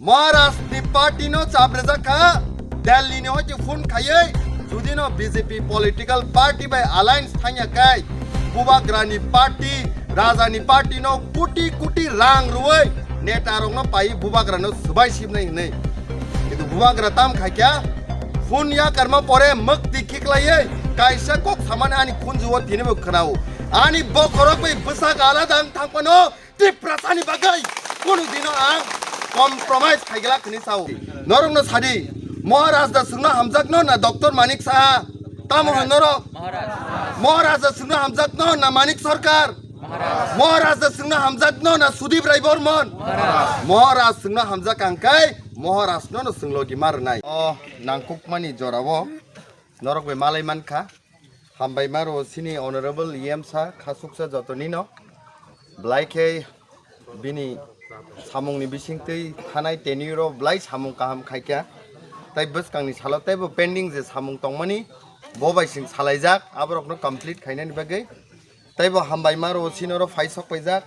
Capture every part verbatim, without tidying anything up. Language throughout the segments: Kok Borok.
Maharaj ni party no chap rijak kha, Delhi ni hoite phone khaiwi, judi no B J P political party bai alliance thangya kai, Bubagra ni party, Raja ni party no koti koti rang rwui neta rok no pai Bubagra no swbai sibnai hinwi. Kintu Bubagra tam khaikya, phone yakarma pore mwkti khiklaiwi kaisa kok samani ani khunju o tini bo khwnao. Ani bokhorok bai bwsak alada wng thangphano, Tiprasani bagwi kunu dino ang compromise khaigwlak hinwi sao. Norokno sadi, Maharaj da chwngno hamjakno na Doctor Manik Saha? Tamo hwn norok? Maharaj da chwngno hamjakno na Manik Sarkar? Maharaj da chwngno hamjakno na Sudip Rai Bormon? Maharaj chwngno hamjak ang kai, Maharajno no chwng logi ma rwnai. O nangkukmani jorao norok bai malai mankha. Hambai maro chini honorable E M sa khasuksa jotonino. Belai khe bini samungni bisingtwi thanai tenure o belai samung kaham khaikha. Tai bwskangni salo teibo pending je samung tongmani bo bai sing salaijak, aborokno complete khainani bagwi. Teibo hambai maro chini oro phai sok paijak.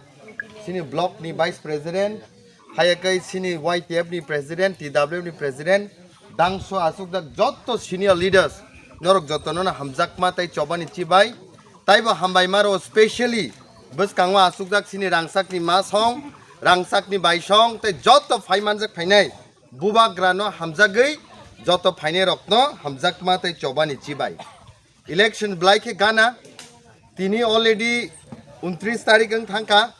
Chini block ni vice president, haya kai chini Y T F ni president, T W ni president, dangso asukjak jotto senior leaders, norok jotto no hamjakma tei chobani chibai. Taibo hambai maro specially bwskango asukjak chini rangchakni masong, rangchakni baisong tei jotto phai manjak phainai Bubagra no hamjagwi jotto phainai rokno hamjakma tei chobani chibai. Election belai khe gana. Tini already untris tarik wng thangkha,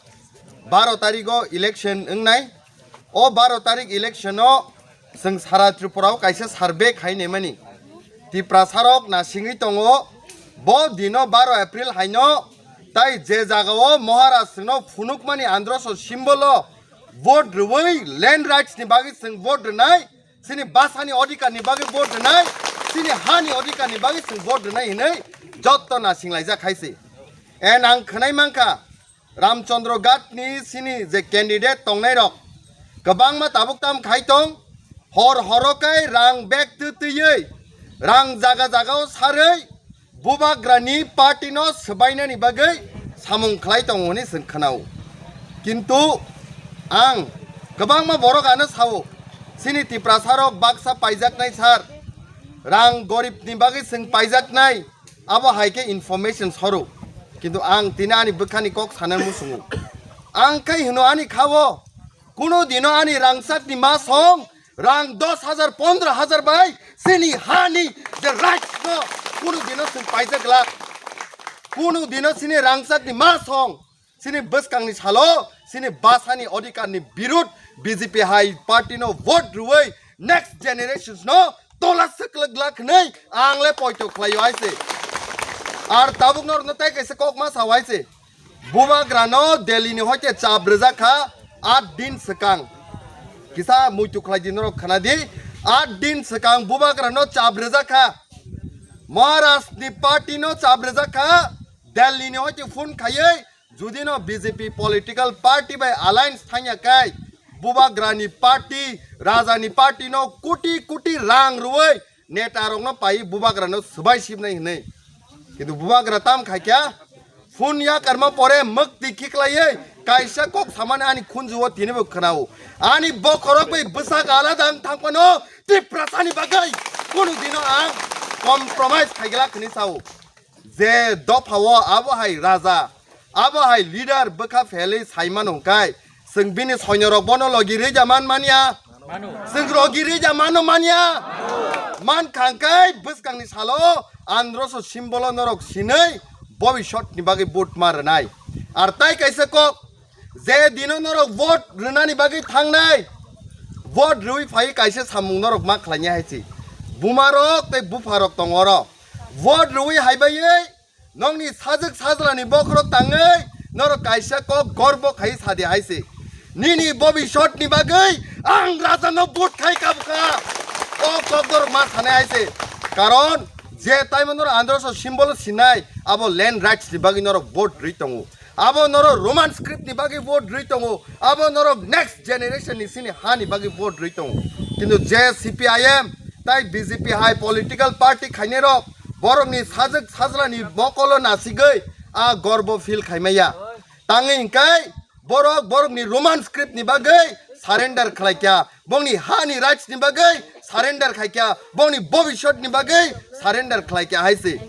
baro tarigo election wngnai. O baro tarik election o chwng sara Tripura o kaisa survey khai naimani. Tiprasarok nasingwi tongo, bo dino baro April haino, tai je jagao Maharaj chwngno phunukmani androso symbol o vote rwui land rights ni bagwi chwng vote rwnai. Chini basani odhikar ni bagwi vote rwnai, chini hani odhikar ni bagwi chwng vote rwnai hinwi jotto nasing laijak hai se. And ang khwnai mankha, Ramchandra Ghat ni chini je candidate tongnai rok kwbangma tabuk tam khai tong, hor horo kai rang bag twi twiwi, rang jaga jaga o sarwi, Bubagrani party no swbainani bagwi samung khlai tongo hwnwi chwng khwnao. Kintu ang kwbangma borok ano sao, chini Tiprasa rok baksa paijaknai sir, rang gorib ni bagwi chwng paijaknai, abo hai khe information soro. Kintu ang tini ani bwkhani kok sana musungo. Ang khai hwno ani khao, kuno dino ani rangchak ni masong rang dos hajar, pondro hajar bai chini hani je rights no kunu dino chwng paijak glak. Kunu dino chini rangchak ni masong, chini bwskang ni salo, chini basani odhikar ni birud B J P hai party no vote rwui next generations no tola swklwk glak hwnwi ang le poito khlaio hai se. Ar tabuk norok no tai kaisa kok ma sao hai se. Bubagrano Delhi ni hoite chap rijak kha, aat din swkang. Kisa muitu khlai di norok khna di, aat din swkang Bubagrano chap rijak kha. Maharaj ni party no chap rijak kha, Delhi ni hoite phone khaiwi, judi no B J P political party bai alliance thangya kai, Bubagrani party, Rajani party no koti koti rang rwui, neta rokno pai Bubagrano swbai sibnai hinwi. Kintu Bubagra tam khaikya, phone yakarma pore mwkti khiklaiwi kaisa kok samani ani khunju o tini bo khwnao. Ani bokhorok bai bwsak alada wng thangphano Tiprasani bagwi kunu dino ang compromise khaigwlak hwnwi sao. Je dopha o abo hai raja, abo hai leader bwkha phelwi saimano hwnkhe, chwng bini soinyorok bono logi rwija man manya? Mano. Chwng logi rwija mano manya? Mano. Man khangkhai bwskangni salo androso symbol o norok sinwi bobishot ni bagwi vote ma rwnai. Ar tai kaisa kok, je dino norok vote rwnani bagwi thangnai, vote rwi phai kaisa samung norok ma khlainai hai se. Bumarok tei bupharok tongo oro. Vote rwi hai baiwi nokni sajwk sajlani bokhorok tangwi norok kaisa kok gorbo khai sadi hai se. Nini bobishot ni bagwi ang raja no vote khai kabkha. O kok norok ma sanai hai se. Karon je taimo norok androso symbol sinai abo land rights ni bagwi norok vote rwi tongo. Abo norok Roman script ni bagwi vote rwi tongo. Abo norok next generation ni sini ha ni bagwi vote rwi tongo. Kintu je C P I M tai B J P hai political party khainai rok borokni sajwk sajlani mokolo nasigwi a gorbo feel khaimaya. Tangwi hwnkhe borok borokni Roman script ni bagwi surrender khlaikha, bongni hani rights ni bagwi surrender khaikha, bongni bobisot ni bagwi surrender khlaikha hai se.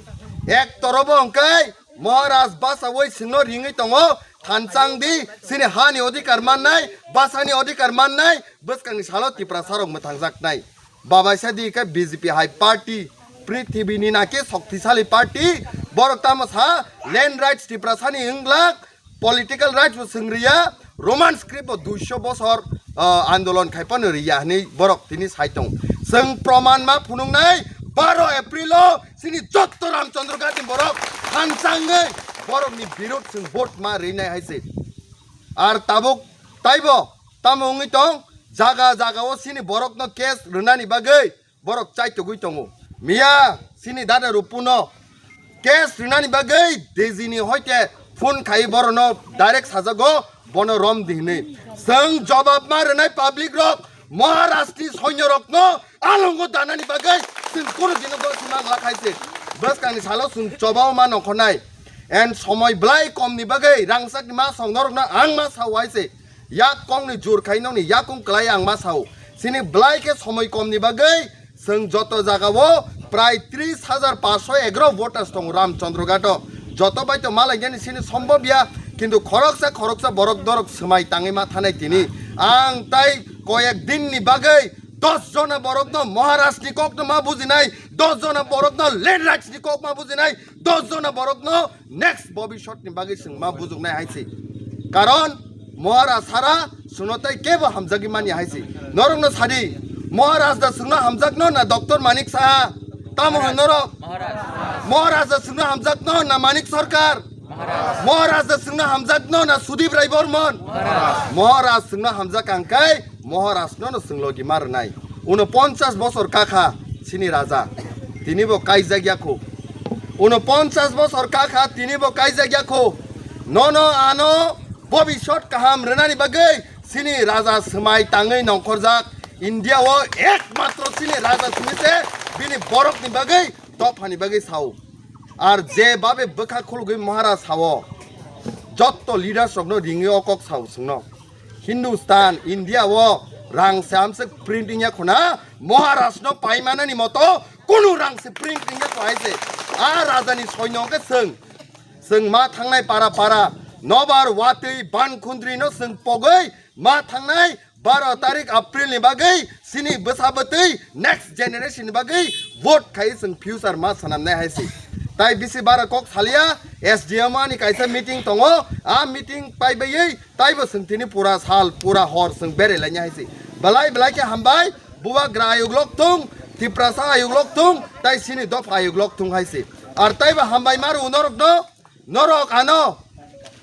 Ek torobo hwnkhe Maharaj basawi singno ringwi tongo, thanchang di, sini hani odhikar mannai, basani odhikar mannai, bwskangni salo Tiprasa rok mwthangjaknai. Babaisa di khe B J P hai party, prithibini naki shoktisali party, borok tamo sa land rights Tiprasani wnglak, political rights bo swng riya, Roman script bo duiso bosor, ah, andolon khai phano riya hwnwi borok tini sai tong. Chwng proman ma phunuknai baro April o sini jotto Ramchandra Ghat ni borok thanchangwi borokni birud chwng vote ma rinai hai se. Ar tabuk taibo tamo wngwi tong, jaga jaga o sini borokno case rwnani bagwi borok chaitugwi tongo. Miya sini dada Rupuno case rinani bagwi D G ni hoite phone khai borokno direct sajago, bono rom di hwnwi. Chwng jobab ma rwnai public rok, Maharaj ni soinyo rokno alongo danani bagwi chwng kunu dino dosima wngla khai se. Bwskangni salo chwng chobao ma nongkhornai. En somoi bwlai komni bagwi rangchakni ma song norokno ang ma sao hai se. Yak kongni jur khai nokni yakung kwlai ang ma sao. Sini bwlai khe somoi komni bagwi chwng joto jagao prai tris hajar paanso egaro voters tongo Ramchandra Ghat o. Joto bai to malainani sini sombobya, kintu khoroksa khoroksa borok dorok swmai tangwi ma thanai tini. Ang tai koyek din ni bagwi dos jona borokno Maharaj ni kokno ma bujinai, dos jona borokno land rights ni kok ma bujinai, dos jona borokno next bobisot ni bagwi chwng ma bujuknai hai se. Karon Maharaj sara chwngno tai kebo hamjagwi manya hai se. Norokno sadi, Maharaj da chwngno hamjakno na Doctor Manik Saha? Tamo hwn norok? Maharaj da chwngno hamjakno na Manik Sarkar? Maharaj da chwngno hamjakno na Sudip Rai Bormon? Maharaj chwngno hamjak ang kai Maharaj no no chwng logi ma rwnai. Uno ponchas bosor kakha sini raja. Tini bo kaijak yakho. Uno ponchas bosor kakha tini bo kaijak yakho. Nono ano bobisot kaham rwnani bagwi sini raja swmai tangwi nongkhorjak. India o ekmatro sini raja simi se bini borok ni bagwi, dophani bagwi sao. Ar je babe bwkha khulugwi Maharaj sao. Jotto leaders rokno ringwi o kok sao chwngno. Hindustan, India o rang se amswk print wngya khuna, Maharaj no paimanani moto kunu rang se print wngya kho hai se. A raja ni soino khe chwng, chwng ma thangnai para para, nobar watwi ban khundri no chwng pogwi ma thangnai baro tarik April ni bagwi sini bwsa bwtwi next generation ni bagwi vote khai chwng future ma sanamnai hai se. Tai bisi bara kok salia, S D M ani kaisa meeting tongo, a meeting pai baiwi taibo chwng tini pura sal, pura hor chwng berelaini hai se. Belai belai khe hambai, Bubagra ayuk lok thung, Tiprasa ayuk lok thung, tai sini dopha ayuk lok thung hai se. Ar taibo hambai maru norok no, norok ano,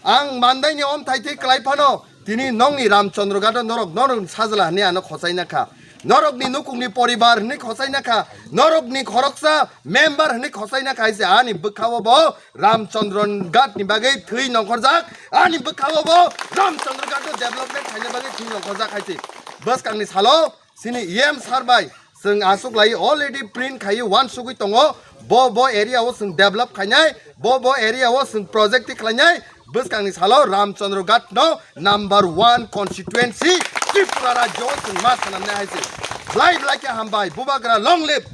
ang mandaini omthai thwi klai phano, tini nongni Ramchandra Ghat o norok, norok sajla hwnwi ano khochai nakha. Norokni nukungni poribar hwnwi khochai nakha. Norokni khoroksa member hwnwi khochai nakha hai se. Ani bwkha o bo Ramchandra Ghat ni bagwi thwi nongkhorjak, ani bwkha o bo Ramchandra Ghat no development khaina bagwi thwi nongkhorjak hai se. Bwskangni salo sini E M sir bai chwng aswk lai already print khai uansugwi tongo, bo bo area o chwng develop khainai, bo bo area o chwng project ti khlainai. Bwskangni salo Ramchandra Ghat no number one constituency Tripura rajyo o chwng ma sanamnai hai se. Belai belai khe hambai, Bubagra long live.